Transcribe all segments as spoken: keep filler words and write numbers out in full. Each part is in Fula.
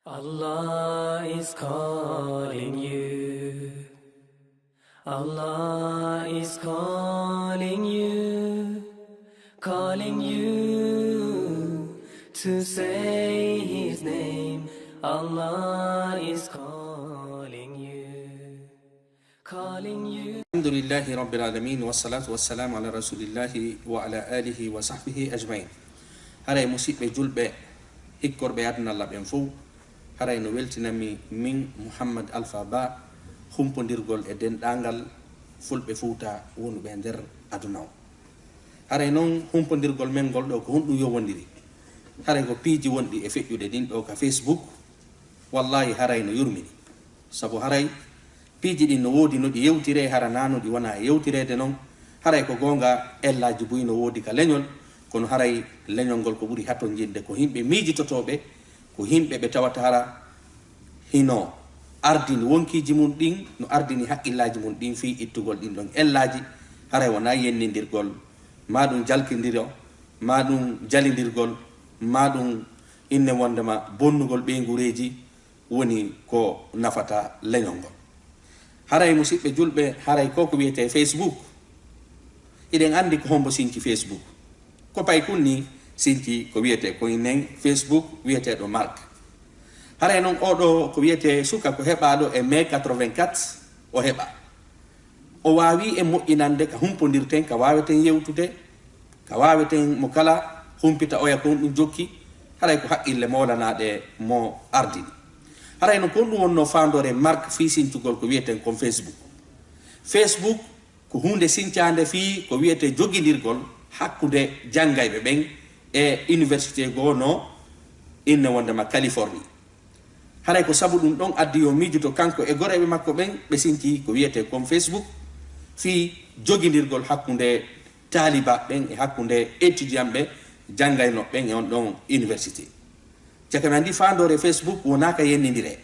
Allah is calling you. Allah is calling you. Calling you to say his name. Allah is calling you. Calling you. Alhamdulillahi rabbil alamin, wassalatu wassalamu ala rasulillahi wa ala alihi wa sahbihi ajmain. Haray musiɓɓe julɓe, hikkorɓe aduna Allah ɓen fow, haray no weltinami min Muhammad Alpha Ba humpondirgol e denɗangal fulɓe Fuuta wonuɓe e nder aduna o. Haray non humpondirgol men ngol ɗo ko honɗum yowondiri? Haray ko piiji wonɗi e feƴƴude ɗin ɗo ka Facebook, wallahi haray no yurmini. Sabu haray piiji ɗin no woodi no ɗi yewtire, hara na no ɗi wona e yewtireede non. Haray ko goonga, ellaaji buy no woodi ka leñol, kono haray leñol ngol ko ɓuri hatonjinde ko himɓe miijitotooɓe, ko himɓe ɓe tawata hara hino ardini wonkiiji mun ɗin, no ardini haqqillaaji mun ɗin fii ittugol ɗin ɗon ellaaji. Haray wona yennindirgol, maa ɗum jalkindiro, maa ɗum jalindirgol, maa ɗum inne wondema bonnugol ɓeyngureeji woni ko nafata leñol ngol. Haray musiɓɓe julɓe, haray ko ko wiyetee Facebook, hiɗen anndi ko hombo sinci Facebook. Ko paykun ni sinci ko wiyetee ko inen Facebook wiyeteeɗo Mark. Haray non oo ɗoo ko wiyetee suka ko heɓaaɗo e mai quatre-vingt-quatre o heɓa. O waawii en moƴƴinande ka humpondirten, ka waaweten yewtude, ka waaweten mo kala humpita oya ko honɗum jokki, haray ko haqqille moolanaaɗe mo ardini. Haray no ko honɗum wonnoo faandoore Mark fii sincugol ko wiyeten kon Facebook? Facebook ko huunde sincaande fii ko wiyetee jogindirgol hakkunde janngayɓe ɓen e université goo no inne wondema Californie. Haray ko sabu ɗum ɗon addi yo miijoto kanko e goreeɓe makko ɓen ɓe sinci ko wiyetee kon Facebook fii jogindirgol hakkunde taalibaaɓe ɓen e hakkunde étudiant ɓe janngaynoo ɓen e on ɗon université. Caka mi anndi faandoore Facebook wonaa ka yennindire,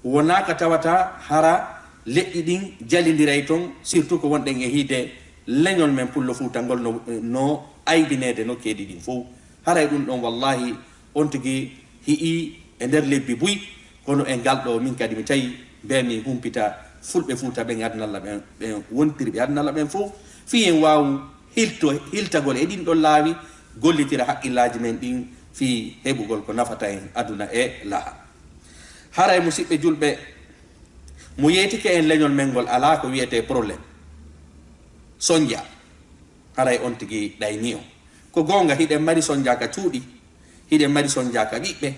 wonaa ka tawata hara leƴƴi ɗin jalindiray ton, surtout ko wonɗen e hiide leñol men Pullo Fuuta ngol no, no aybineede nokkeeji ɗin fow. Haray ɗum ɗon wallahi on tigi hi'i e nder lebbi buy, kono e ngal ɗoo min kadi mi tawi mbee mi humpita fulɓe Fuuta ɓen aduna Allah ɓen, ɓen wontirɓe aduna Allah ɓen fow, fii en waawu hilto, hiltagol e ɗin ɗon laawi, gollitira haqqillaaji men ɗin fii heɓugol ko nafata en aduna e laaha. Haray musiɓɓe julɓe, mo yeetike en leñol men ngol alaa ko wiyetee problème. Sonja, haray on tigi ɗayni on. Ko goonga hiɗen mari sonja ka cuuɗi, hiɗen mari sonja ka ɓiɓɓe,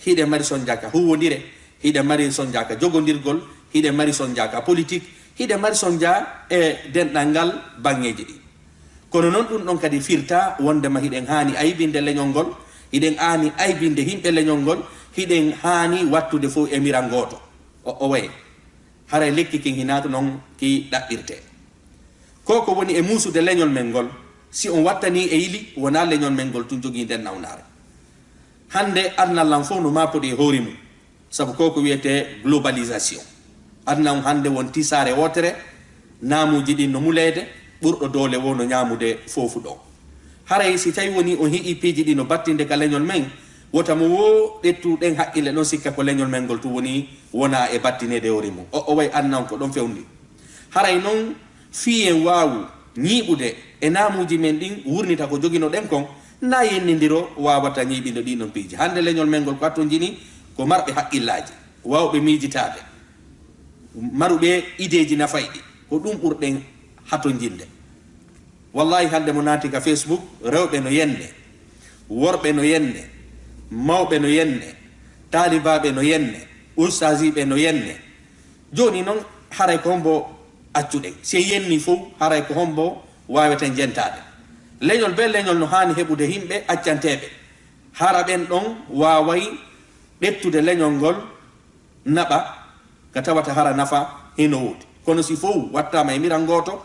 hiɗen mari sonja ka huuwondire, hiɗen mari sonja ka jogondirgol, hiɗen mari sonja ka politik, hiɗen mari sonja e denɗal ngal baŋŋeeji ɗin. Kono non ɗum ɗon kadi firtaa wondema hiɗen haani aybinde leñol ngol, hiɗen haani aybinde himɓe leñol ngol, hiɗen haani wattude fow e miral ngooto. O, o waye haray lekki kin hinaa ko non ki ɗaɓɓirtee. Ko ko woni e muusude leñol men ngol, si on wattanii e yili, wonaa leñol men ngol tun jogii nden nawnaare. Hannde aduna lan fow no maapodi e hoore mum, sabu ko ko wiyetee globalisation. Aduna on hannde wontii saare wootere, naamuuji ɗin no muleede, ɓurɗo doole woo no ñaamude foofu ɗon. Haray si tawi wonii on hi'ii piiji ɗi no battinde ka leñol men, wota mo woo ƴettu ɗen haqqille ɗon sikka ko leñol men ngol tun woni wonaa e battineede hoore mum. O, o wayi aduna on ko ɗon fewndi. Haray non fii en waawu ñiiɓude e naamuuji men ɗin, wurnita ko joginoɗen kon, na yennindiro waawata ñiiɓindo ɗin ɗon piiji. Hannde leñol men ngol ko hattonjini ko marɓe haqqillaaji, waawɓe miijitaade, maruɓe ideeji nafayɗi, ko ɗum ɓurɗen hatonjinde. Wallahi hannde mo naati ka Facebook, rewɓe no yenne, worɓe no yenne, mawɓe no yenne, taalibaaɓe no yenne, ustaasiiɓe no yenne. Jooni non haray ko hombo accuɗen? Si en yennii fow, haray ko hombo waaweten jentaade? Leñol bee leñol no haani heɓude himɓe accanteeɓe. Hara ɓen ɗon waaway ƴettude leñol ngol naɓa, ka tawata hara nafa hino woodi. Kono si fow wattaama e miral ngooto,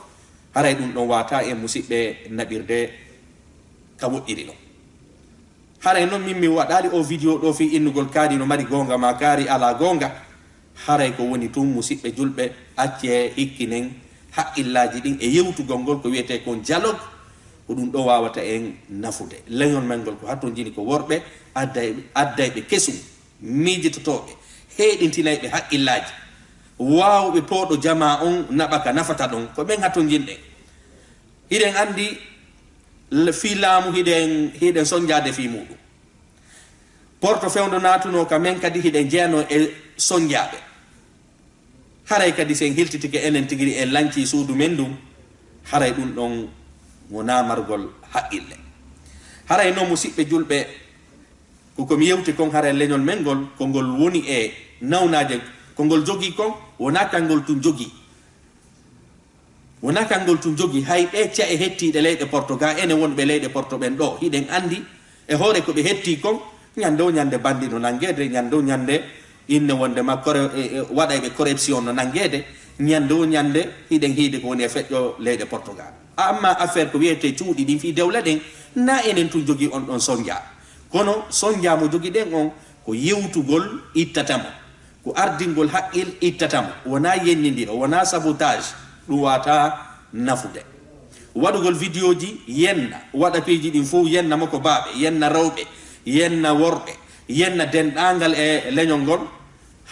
haray ɗum ɗon waawataa en musiɓɓe naɓirde ka woɗɗiri non. Haray non min mi waɗaali oo video ɗoo fii innugol kaari no mari goonga maa kaari alaa goonga. Haray ko woni tun musiɓɓe julɓe, accee hikkinen haqqillaaji ɗin e yewtugol ngol ko wiyetee kon dialogue. Ko ɗum ɗoo waawata en nafude. Leñol men ngol ko hatonjini ko worɓe adday-, addayɓe kesum. miijitotooɓe, heeɗintinayɓe haqqillaaji, waawɓe pooɗo jamaa on naɓa ka nafata ɗon, ko ɓen hatonjinɗen. Hiɗen anndi l-, fii laamu hiɗen, hiɗen sonjaade fii muuɗum. Porto fewndo naatunoo ka men kadi hiɗen jeyanoo e sonjaaɓe. Haray kadi si en hiltitike enen tigi en lancii suudu men ndun, haray ɗum ɗon wonaa margol haqqille. Haray non musiɓɓe julɓe, ko ko mi yewti kon haray leñol men ngol, ko ngol woni e nawnaaje, ko ngol jogii kon, wonaa kangol tun jogii. Wonaa kangol tun jogii, hay ɗee ca'e hettiiɗe leyɗe Portugal, enen wonɓe leyɗe Porto ɓen ɗoo, hiɗen anndi e hoore ko ɓe hettii kon, ñande o ñande bandi no nanngeede, ñande o ñande inne wonde ma kore-, e, e, waɗayɓe corruption no nanngeede, ñande o ñande hiɗen hiide ko woni e feƴƴo leyɗe Portugal. Amma affaire ko wiyetee cuuɗi ɗin fii dewle ɗen, na enen tun jogii on ɗon sonja. Kono sonja mo jogiɗen on, ko yewtugol ittata mo. Ko ardingol haqqil ittata mo, wonaa yennindiro, wonaa sabotage, ɗum waawataa nafude. Waɗugol vidéoji yenna, waɗa piiji ɗin fof yenna mo ko baaɓe, yenna rewɓe, yenna worɓe, yenna denndaangal e leñol ngol,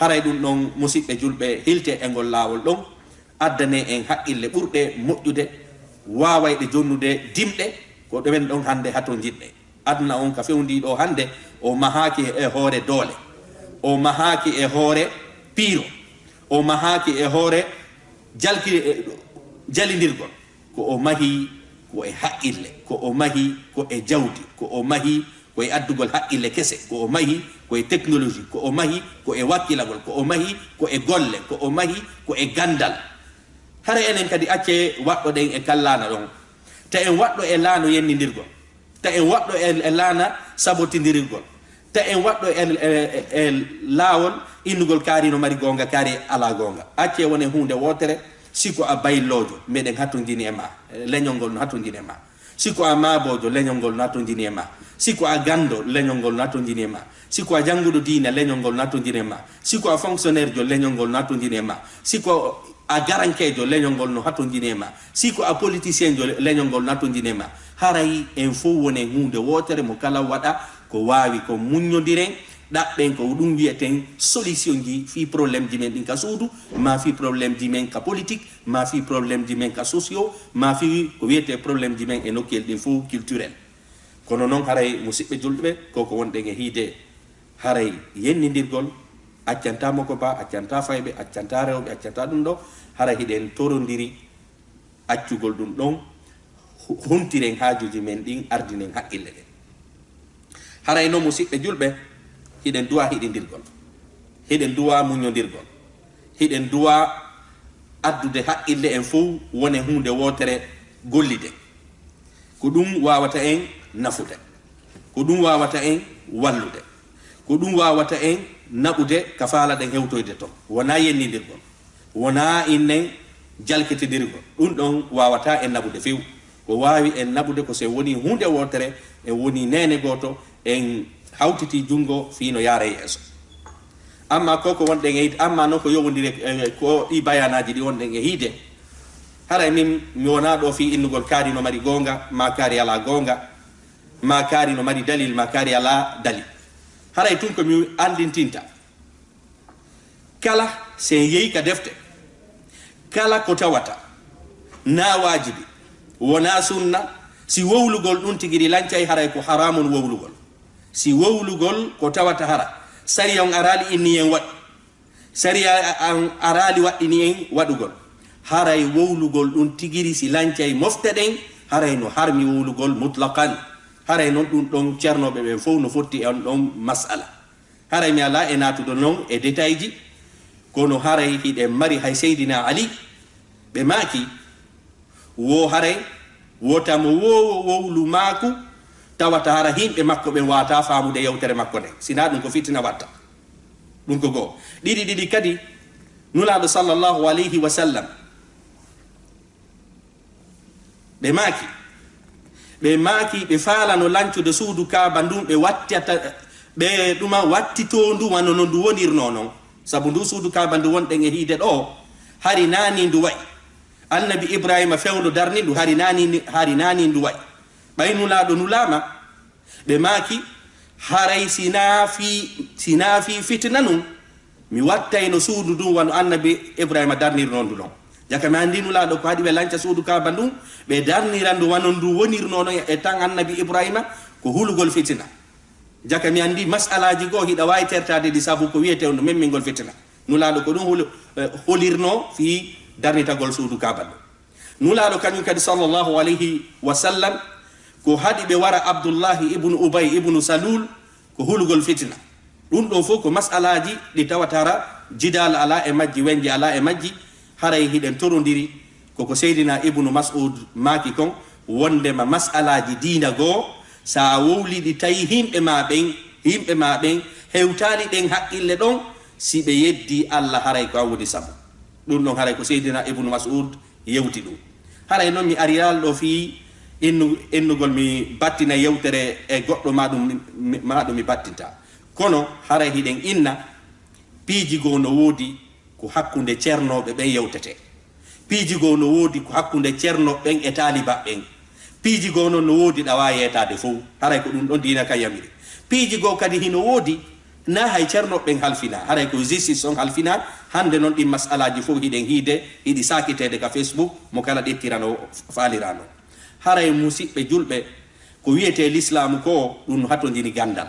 haray ɗum ɗon musiɓɓe julɓe hilte e ngol laawol ɗon, addane en haqqille ɓurɗe moƴƴude, waawayɗe jonnude dimɗe, ko ɗumen ɗon hannde hatonjinɗe. Aduna on ka fewndii ɗoo hannde, o mahaaki e hoore doole, o mahaaki e hoore piiro, o mahaaki e hoore jalki-, e jalindirgol. Ko o mahii ko e haqqille, ko o mahii ko e jawdi, ko o mahii ko e addugol haqqille kese, ko o mahii ko e technologie, ko o mahii ko e wakkilagol, ko o mahii ko e golle, ko o mahii ko e ganndal. Hara enen kadi accee waɗɗoɗen e kal laana ɗon, ta en waɗɗo e laano yennindirgol. Ta en waɗɗo e, e laana sabotindirirgol. Ta en waɗɗo e, e, e, e laawol innugol kaari no mari goonga, kaari alaa goonga. Accee wone huunde wootere, si ko a bayloojo, meɗen hatonjini e ma, leñol ngol no hatonjini e ma. Si ko a maaboojo, leñol ngol no hatonjini e ma. Si ko a ganndo, leñol ngol no hatonjini e ma. Si ko a jannguɗo diina, leñol ngol no hatonjini e ma. Si ko a fonctionnaire jo, leñol ngol no hatonjini e ma. Si ko a garankeejo, leñol ngol no hatonjini e ma. Si ko a politicien jo, leñol ngol no hatonjini e ma. Haray en fow wonen huunde wootere, mo kala waɗa ko waawi kon, muññondiren, ɗaɓɓen ko ɗum wiyeten solution ji fii problème ji men ɗin ka suudu, maa fii problème ji men ka politique, maa fii problème ji men ka socio, maa fii ko wiyetee problème ji men e nokkuyel ɗin fow culturel. Kono non haray musiɓɓe julɓe, ko ko wonɗen e hiide, haray yennindirgol, accantaa mo ko baa, accantaa fayɓe, accantaa rewɓe, accantaa ɗum ɗo, haray hiɗen torondiri accugol ɗum ɗon, hu-, huntiren haajuuji men ɗin, ardinen haqqille ɗen. Haray non musiɓɓe julɓe, hiɗen duwaa hiɗindirgol, hiɗen duwaa muññondirgol, hiɗen duwaa addude haqqille en fow wone huunde wootere gollide. Ko ɗum waawata en nafude. Ko ɗum waawata en wallude. Ko ɗum waawata en naɓude ka faalaɗen hewtoyde ton. Wonaa yennindirgol. Wonaa innen jalkitindirgol. Ɗum ɗon waawataa en naɓude few. Ko waawi en naɓude ko si en wonii huunde wootere, en wonii neene gooto, en hawtitii junngo fii no yaara yeeso. Amma ko ko wonɗen e hiide, amma non ko yowondiri e, e ko ɗi bayaanaaji ɗi wonɗen e hiide, haray min mi wonaa ɗoo fii innugol kaari no mari goonga, maa kaari alaa goonga, maa kaari no mari dalil, maa kaari alaa dalil. Haray tun ko mi anndintinta, kala si en yehi ka defte, kala ko tawata na waajibi, wonaa sunna, si wowlugol ɗum tigi ɗi lancay, haray ko haraamun wowlugol. Si wowlugol ko tawata hara sariya on araali inni en waɗu, sariya a-, an araali waɗɗini en waɗugol, haray wowlugol ɗum tigiri si lancay mofte ɗen, haray no harmi wowlugol mutlaqan. Haray non ɗum ɗon ceernooɓe ɓen fow no fotti e on ɗon mas'ala. Haray mi alaa e naatude non e détail ji, kono haray hiɗen mari hay Seydina Ali, ɓe maaki, wo haray, wo tamo wo, wo wowlu maaku, tawata hara himɓe makko ɓen waawataa faamude yewtere makko nden. Sinaa ɗum ko fitina watta. Ɗum ko goo. Ɗiɗi ɗiɗi kadi, Nulaaɗo sallallahu alayhi wa sallam, ɓe maaki, ɓe maaki, ɓe faalano lancude suudu Kaaba ndun, ɓe wattata, ɓe ɗuma wattitoo ndu wano no ndu wonirnoo non. Sabu ndu suudu Kaaba ndu wonɗen e hiide ɗoo, hari naani ndu wa'i. Annabi Ibraahiima fewndo darni ndu, hari naani, hari naani ndu wa'i. Ɓay Nulaaɗo nulaama, ɓe maaki, Haray si naa fii, si naa fii fitina nun, mi wattayno suudu ndun wano annabi Ibrahima darnirnoo ndu non. Jaka mi anndi Nulaaɗo ko haɗi ɓe lanca suudu Kaaba ndun, ɓe darnira ndu wano ndu wonirnoo non e tan annabi Ibrahima, ko hulugol fitina. Jaka mi anndi mas'alaaji goo hiɗa waawi tertaade ɗi sabu ko wi'etee no memmingol fitina. Nulaaɗo ko ɗun hul-, eh, holirnoo fii darnitagol suudu Kaaba ndun. Nulaaɗo kañun kadi sallallahu alayhi wa sallam ko haɗi ɓe wara Abdullahi ibnu Ubay ibnu Salul ko hulugol fitina. Ɗun ɗon fow ko mas'alaaji ɗi tawata hara jidaal alaa e majji, wennje alaa e majji, haray hiɗen torondiri. Ko ko Seydina Ibnu Mas'ud maaki kon, wondema mas'alaaji diina goo, si a wowlii ɗi tawi yimɓe maa ɓen, yimɓe maa ɓen hewtaali ɗen haqqille ɗon, si ɓe yeddii Alla, haray ko an woni sabu. Ɗun ɗon haray ko Seydina Ibnu Mas'ud yewti ɗun. Haray non mi ariyaali ɗoo fii innu-, innugol mi battina yewtere e goɗɗo maa ɗun mi, mi, maa ɗun mi battinta. Kono haray hiɗen inna piiji goo no woodi ko hakkunde cernooɓe ɓen yewtetee. Piiji goo no woodi ko hakkunde cernooɓe ɓen e taalibaaɓe ɓen. Piiji goo non no woodi ɗi a waawaa yeetaade fow. Haray ko ɗun ɗon diina kan yamiri. Piiji goo kadi hino woodi, naa hay cernooɓe ɓen halfinaa. Haray ko justice on halfinaa. Hande non ɗin mas'alaaji fow hiɗen hiide, hiɗi saakiteede ka Facebook, mo kala ƴettira no faalira non. Haray musiɓɓe julɓe, ko wi'etee lislaamu koo, ɗun no hatonjini ganndal.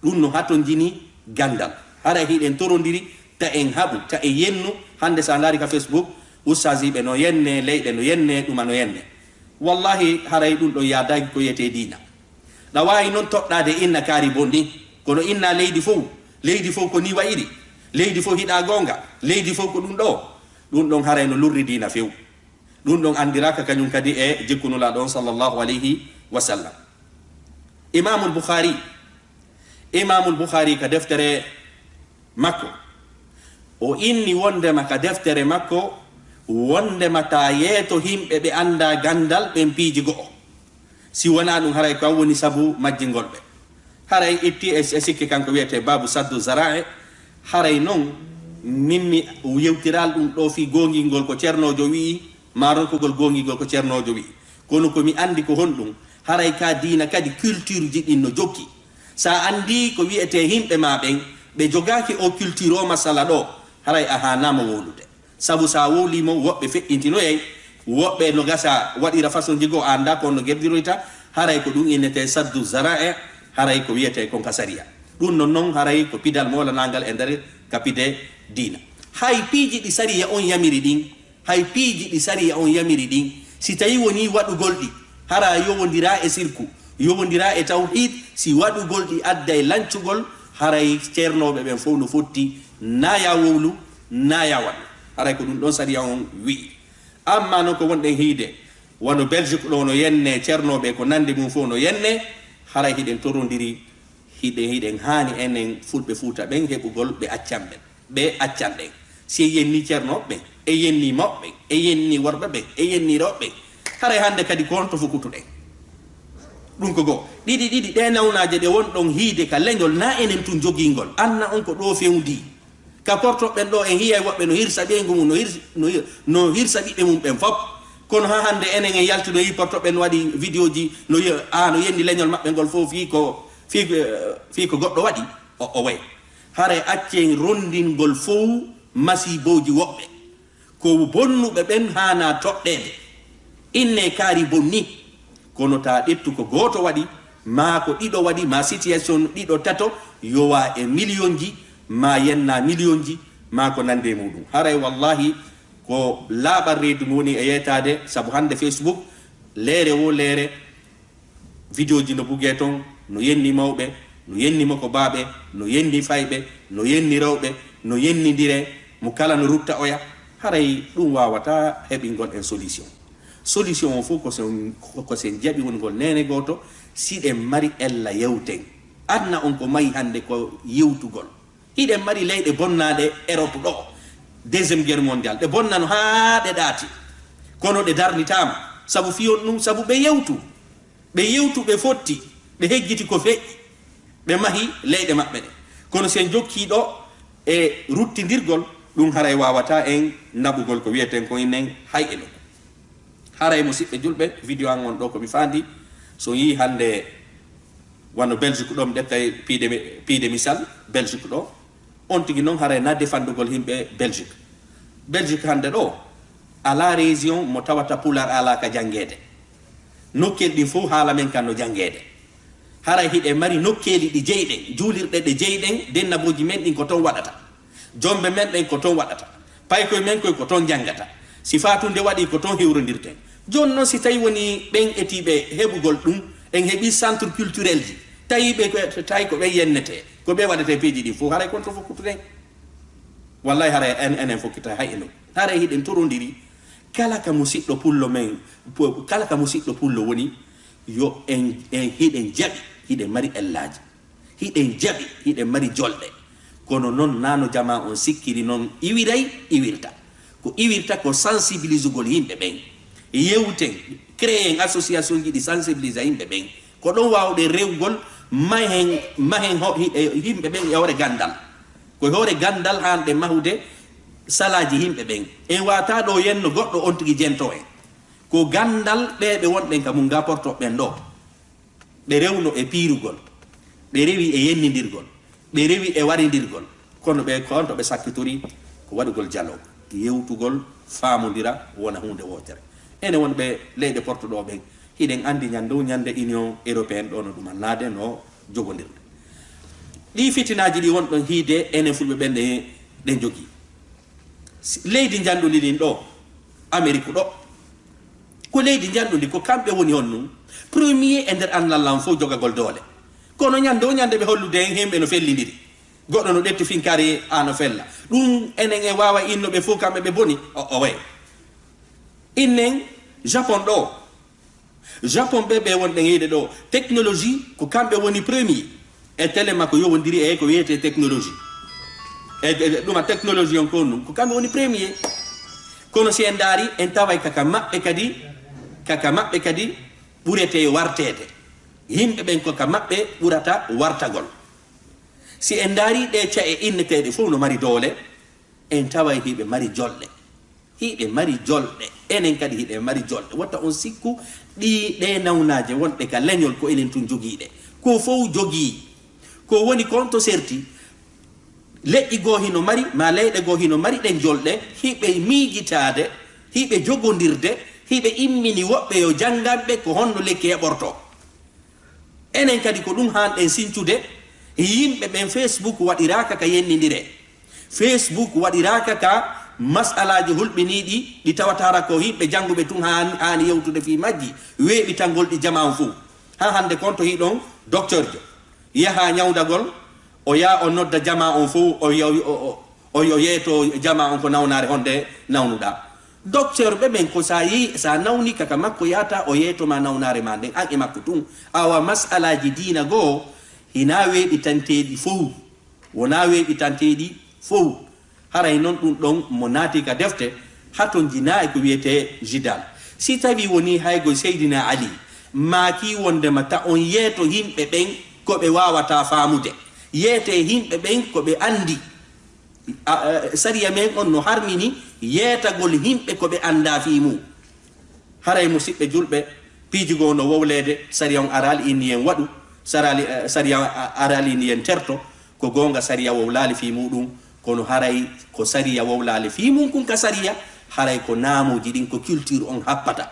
Ɗun no hatonjini ganndal. Haray hiɗen torondiri, ta en haɓu, ta en yennu. Hande si a ndaari ka Facebook, ustaasiiɓe no yenne, leyɗe no yenne, ɗuma no yenne. Wallahi, haray ɗun ɗon yaadaaki ko wi'etee diina. Ɗa waawi non toɗɗaade inna kaari bon ni, kono inna leydi fow, leydi fow ko nii wa'iri, leydi fow hiɗaa goonga, leydi fow ko ɗun ɗoo. Ɗun ɗon haray no lurri diina few. Ɗun ɗon anndiraaka kañun kadi e jikku Nulaaɗo on sallallahu alayhi wa sallam. Imaamul Bukhaari, Imaamul Bukhaari ka deftere makko, o inni wondema ka deftere makko, wondema taa yeeto yimɓe ɓe anndaa ganndal ɓen piiji go'o. Si wanaa ɗun, haray ko an woni sabu majjingol ɓe. Haray itti e, e sikke kanko wi'etee Baabu Saddu Zaraa'i. Haray non, min mi yewtiral ɗun ɗoo fii goongingol ko cernoojo wi'i, maa ronkugol goongingol ko cernoojo wi'i. Kono ko mi anndi ko honɗun, haray ka diina kadi culture ji ɗin no jokki. Si a anndii ko wi'etee yimɓe maa ɓen, ɓe jogaaki oo culture oo masala ɗoo, haray a haanaama wowlude. Sabu si a wowlii mo, woɓɓe feƴƴintinoyay, woɓɓe no gasa waɗira façon ji goo a anndaa ko no gerdiroyta, haray ko ɗun innetee saddu zaraa'i, haray ko wi'etee kon ka sariya. Ɗun non non haray ko pidal moolanaangal e nder ka pide diina. Hay piiji ɗi sariya on yamiri ɗin, hay piiji ɗi sariya on yamiri ɗin, si tawii wonii waɗugol ɗi, hara yowondiraa e sirku, yowondiraa e tawhiid, si waɗugol ɗi adday lancugol, haray ceernooɓe ɓen fow no fotti, naa yaa wowlu, naa yaa waɗu. Haray ko ɗun ɗon sariya on wi'i. Ammaa non ko wonɗen hiide, wano Belgique ɗoo no yenne, ceernooɓe ko nanndi mun fow no yenne, haray hiɗen torondiri, hiɗen, hiɗen haani enen Fulɓe Fuuta ɓen heɓugol ɓe accan ɓen. Ɓe accan ɗen. Si en yennii ceernooɓe ɓen, en yennii mawɓe ɓen, en yennii worɓe ɓen, en yennii rewɓe ɓen, haray hande kadi ko honto fow kutuɗen? Ɗun ko go'o. Ɗiɗi, ɗiɗi, ɗee nawnaaje ɗe wonɗon hiide ka leñol, naa enen tun jogii ngol. Anna on ko ɗoo fewndii. Ka Porto ɓen ɗoo, en hi'ay woɓɓe no hirsa ɓeyngu mun, no hirsi-, no hir-, no hirsa ɓiɓɓe mun ɓen fow. Kono haa hande enen en yaltinoyi Porto ɓen waɗi vidéo ji, no yi-, a no yenni leñol maɓɓe ngol fow fii ko, fii, eh, fii ko goɗɗo waɗi, o, o way. Haray accen rondingol fow masiibooji woɓɓe. Ko bonnuɓe ɓen haanaa toɗɗeede. Innee kaari bonni. Kono taa ƴettu ko gooto waɗi, maa ko ɗiɗo waɗi, maa situation ɗiɗo, tato, yowaa e miliyonji, maa yennaa miliyonji, maa ko nanndi e muuɗun. Haray wallaahi ko laaɓal reedu mi woni e yeetaade, sabu hande Facebook, leere woo leere, vidéo ji no bugee ton, no yenni mawɓe, no yenni mokobaaɓe, no yenni fayɓe, no yenni rewɓe, no yennindire, mo kala no rutta oya. Haray ɗun waawataa heɓingol en solution. Solution on fow ko sen, ko sen jaɓi woni ngol neene gooto, si ɗen mari ella yewten. Aduna on ko mayi hande ko yewtugol. Hiɗen mari leyɗe bonnaaɗe Europe ɗoo, deuxième guerre mondiale, ɗe bonnano haa ɗe ɗaati. Kono ɗe darnitaama, sabu fii honɗun? Sabu ɓe yewtu. Ɓe yewtu, ɓe fotti, ɓe hejjiti ko feƴƴi, ɓe mahi leyɗe maɓɓe ɗen. Kono si en jokkii ɗoo e ruttindirgol, ɗun haray waawataa en naɓugol ko wi'eten kon enen hay e ɗoo. Haray musiɓɓe julɓe, vidéo an on ɗoo ko mi faandi, so yii hande Wano Belgique ɗo, mi ƴettay piide mi-, piide misal, Belgique ɗo. On tigi noon haray na defandugol yimɓe Belgique. Belgique hannde ɗo, alaa région mo tawata Pulaar alaa ka janngeede. Nokkeeli ɗin fof haala men kan no janngeede. Haray hiɗen mari nokkeeli ɗi jeyɗen, juulirɗe ɗe jeyɗen, dennabooji men ɗin ko toon waɗata. Jombe men ɗen ko toon waɗata. Paykoye men koye ko toon janngata. Si faatunde waɗii ko toon hewrondirten. Jooni noon si tawi wonii ɓen etiiɓe heɓugol ɗum, en heɓii centre culturel ji, tawi ɓe ko, tawi ko ɓen yennetee, ko ɓe waɗetee piiji ɗin fof, haray kon to fof kuttuɗen. Wallahi haray en, enen fof kita hay e ɗum. Haray hiɗen torondiri kala ka musiɗɗo pullo men, po-, kala ka musiɗɗo pullo woni, yo en, en hiɗen jaɓi, hiɗen mari ellaaji. Hiɗen jaɓi, hiɗen mari jolɗe. Kono noon, naano jamaa on sikkiri noon iwiray, iwirta. Ko iwirta ko sensibilisugol yimɓe ɓen. Yewten, créer association ji ɗi sensibilisa yimɓe ɓen. Ko ɗon waawɗen rewgol, mahen, mahen ho-, hi-, e, yimɓe ɓen e hoore ganndal. Ko e hoore ganndal haanɗen mahude salaaji yimɓe ɓen. En waawataa ɗo yenno goɗɗo on tigi jento en. Ko ganndal ɓee ɓe wonɗen ka mum, nga porto ɓen ɗo. Ɓe rewno e piirugol, ɓe rewi e yennindirgol, ɓe rewi e warindirgol, kono ɓe ko on to ɓe sakkitori ko waɗugol dialogue, yewtugol, faamondira, wona huunde wootere. Enen wonɓe leyɗe porto ɗo ɓen, hiɗen anndi ñande, ñande Union Européenne ɗo no ɗum annaade, no jogondirde. Ɗii fitinaaji ɗi wonɗon hiide, enen fulɓe ɓen ɗe, ɗe jogii. Si-, leydi njanɗundi ndin ɗo, Amerik ɗo, ko leydi njanɗundi, ko kamɓe woni on nun premier e nder annallah on fof jogagol doole. Kono ñande o ñande ɓe hollude en hemɓe no fellindiri. Goɗɗo no ƴetti finkaari, a no fella. Ɗum enen en waawa inno ɓe fof kamɓe ɓe boni. O, o way. Innen Japon ɗo, Japon ɓe, ɓe wonɗen yiide ɗo, technologie ko kamɓe woni premier. E télé makko yowondiri e ko wiyetee technologie. E, e, ɗuma technologie on ko ɗum, ko kamɓe woni premier. Kono si en ndaari, en taway kaka maɓɓe kadi, kaka maɓɓe kadi ɓuretee warteede. Yimɓe ɓen ko ka maɓɓe ɓurata wartagol. Si en ndaari ɗe ca'e inneteeɗe fof no mari doole, en taway hiɓe mari jolɗe. Hiɓe mari jolɗe. Enen kadi hiɗen mari jolɗe. Wota on sikku ɗi, ɗe nawnaaje wonɗe ka leñol ko enen tun jogiiɗe. Ko fow jogii. Ko woni kon to serti, leƴƴi goo hino mari, maa leyɗe goo hino mari ɗen jolɗe, hiɓe miijitaade, hiɓe jogondirde, hiɓe immini woɓɓe yo jannganɓe ko honno lekki heɓortoo. Enen kadi ko ɗum haanɗen sincude, yimɓe ɓen Facebook waɗiraaka ka yennindire. Facebook waɗiraaka ka masalaaji hulɓiniiɗi ɗi tawata hara ko yimɓe jannguɓe tun haani, haani yewtude fii majji, weeɓitangol ɗi jamaa on fow. Haa hannde kon to hiɗon docteurjo yaha ñawdagol, o yaha o nodda jamaa on fow, o, o, o, o, o yeeto jamaa on ko nawnaare honde nawnuɗaa. Docteur ɓe ɓen ko sa yi, sa nawni kaka makko yahata o yeeto ma nawnaare ma nden an e makko tun. Awa masalaaji diina goo hinaa weeɓitanteeɗi fow. Wonaa weeɓitanteeɗi fow. Haray non ɗum ɗon mo naati ka defte, hatonjinaa e ko wiyetee jidal. Si tawii wonii haygo Seydina Ali maakii wonndema ta on yeeto yimɓe ɓen ko ɓe waawataa faamude, yeetee yimɓe ɓen ko ɓe anndi. A, a, sariya men on no harmini yeetagol yimɓe ko ɓe anndaa fii mum. Haray musiɓɓe julɓe, piiji goo no wowleede, sariya on araali inni en waɗu, saraali, eh, sariya a-, araali inni en terto, ko goonga sariya wowlaali fii muuɗum, kono haray ko sariya wowlaali fii mum kun ka sariya, haray ko naamuuji ɗin, ko culture on happata.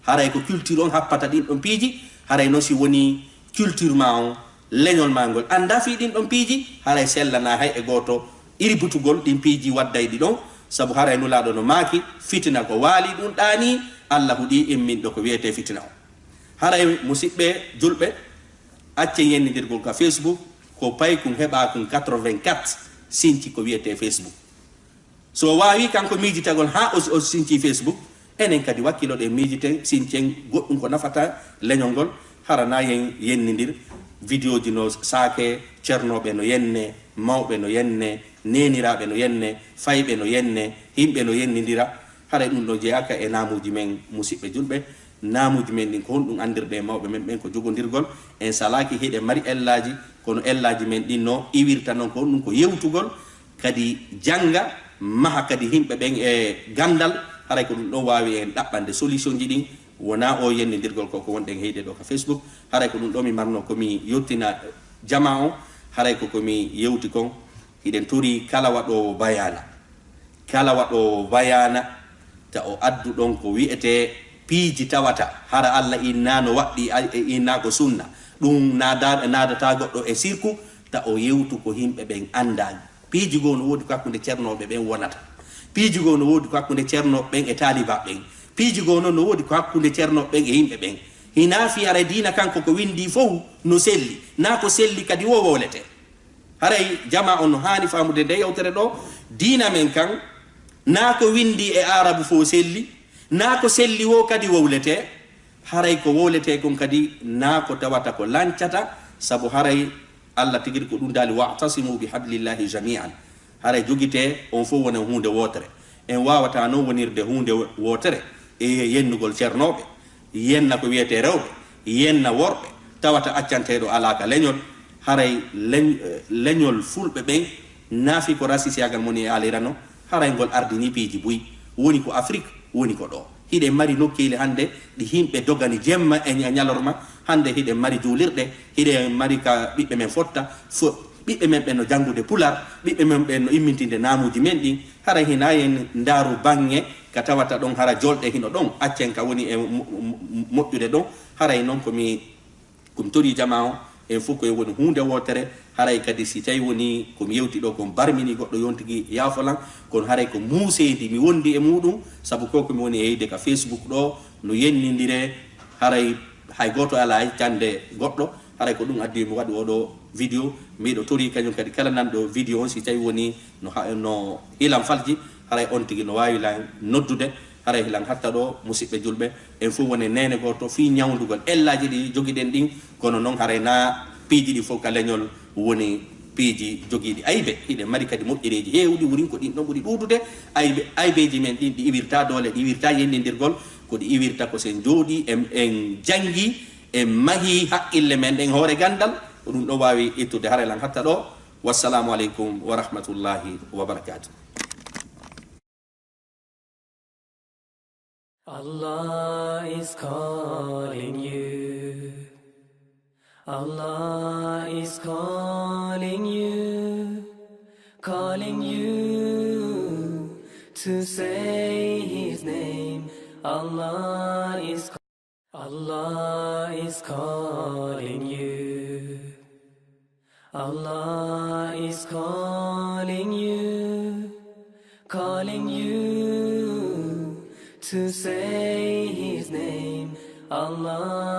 Haray ko culture on happata ɗin ɗon piiji, haray non si woni culture ma on, leñol ma ngol anndaa fii ɗin ɗon piiji, haray sellanaa hay e gooto irbutugol ɗin piiji waddayɗi ɗon, sabu haray Nulaaɗo no maaki, fitina ko waali ɗum ɗaanii, Alla huɗii imminɗo ko wiyetee fitina on. Haray musiɓɓe julɓe, accen yennindirgol ka Facebook, ko paykun heɓaakun quatre-vingt-quatre sinci ko wiyetee Facebook. So o waawii kanko miijitagol haa o, o sincii Facebook, enen kadi wakkiloɗen miijiten, sincen goɗɗum ko nafata leñol ngol, hara na yen yennindir, vidéo ji no saakee, cernooɓe no yenne, mawɓe no yenne, neeniraaɓe no yenne, fayɓe no yenne, yimɓe no yennindira. Haray ɗum ɗo jeyaaka e naamuuji men, musiɓɓe julɓe. Naamuuji men ɗin, ko honɗum anndirɗe e mawɓe men ɓen? Ko jogondirgol. En salaaki hiɗen mari ellaaji, kono ellaaji men ɗin no iwirta non, ko honɗum? Ko yewtugol, kadi jannga, maha kadi yimɓe ɓen e ganndal. Haray ko ɗum ɗon waawi en ɗaɓɓande solution ji ɗin, Wonaa o yennindirgol ko ko wonɗen heyde ɗo ka Facebook. Haray ko ɗum ɗo mi marno ko mi yottina jama on. Haray ko ko mi yewti kon, hiɗen tori kala waɗoowo bayaana. Kala waɗoowo bayaana, ta o addu ɗon ko wi'etee piiji tawata hara Alla innaano waɗɗi, a-, e innaako sunna. Ɗum naada-, naadataa goɗɗo e sirku, ta o yewtu ko yimɓe ɓen anndaali. Piiji goo no woodi ko hakkunde cernooɓe ɓen wonata. Piiji goo no woodi ko hakkunde cernooɓe ɓen e taalibaaɓe ɓen. Piiji goo noon no woodi ko hakkunde cernooɓe ɓen e yimɓe ɓen. Hinaa fii haray diina kanko ko winndii fow no selli, naa ko selli kadi wo wowletee. Haray jamaa on no haani faamude nde yewtere ɗo, diina men kan, naa ko winndii e Aarabu fow selli, naa ko selli wo kadi wowletee. Haray ko wowletee kon kadi, naa ko tawata ko lancata, sabu haray Alla tigi ko ɗum daali, "Wa'tasimu bi hablillahi jami'an." Haray jogitee on fow wona huunde wootere. En waawataa noon wonirde huunde wootere e yennugol cernooɓe, yenna ko wiyetee rewɓe, yenna worɓe, tawata accanteeɗo alaa ka leñol. Haray leñ-, leñol fulɓe ɓen naafi ko rasisiyaagal moni e aalirano, haray ngol ardinii piiji buy. Woni ko Afrik, woni ko ɗo. Hiɗen mari nokkeeli hannde ɗi yimɓe dogani jemma e ña-, ñalorma. Hannde hiɗen mari juulirɗe, hiɗen mari ka ɓiɓɓe men fotta, fo-, ɓiɓɓe men ɓen no janngude Pular, ɓiɓɓe men ɓen no immintinde naamuuji men ɗin. Haray hinaa en ndaaru baŋŋe ka tawata ɗon hara jolɗe hino ɗon, accen ka woni e mo-, mo-, mo-, moƴƴude ɗon. Haray noon ko mi, ko mi torii jamaa on, en fow ko en woni huunde wootere. Haray kadi si tawi woni ko mi yewti ɗo kon barmini goɗɗo, yontigi yaafolan, kono haray ko muuseendi mi wondi e muuɗum, sabu ko ko mi woni e yeyde ka Facebook ɗo, no yennindiree, haray hay gooto alaa e cande goɗɗo. Haray ko ɗum addi mi waɗi oɗo video. Miɗo torii kañum kadi kala nanɗo video on, si tawi woni no ha-, no hilan falji, haray on tigi no waawi lan noddude. Haray hilan hatta ɗo, musiɓɓe julɓe, en fow woni neene gooto fii ñawndugol ellaaji ɗi jogiɗen ɗin, kono noon haray naa piiji ɗi fow ka leñol woni piiji jogiiɗi aybe. Hiɗen mari kadi moƴƴereeji heewɗi, wurin ko ɗin ɗon ɓuri ɗuuɗude. Aybe, aybeeji men ɗin ɗi iwirta doole, ɗi iwirta yennindirgol, ko ɗi iwirta ko sen jooɗii, en, en janngi, en mahi haqqille men ɗen hoore ganndal, ko ɗum ɗo waawi ittude. Haray lan hatta ɗo. Wassalaamu aleykum wa rahmatullahi wa barakaatuh. Allah is calling you. Allah is calling you. Calling you to say his name. Allah is, Allah is calling you. Allah is calling you, calling you to say his name. Allah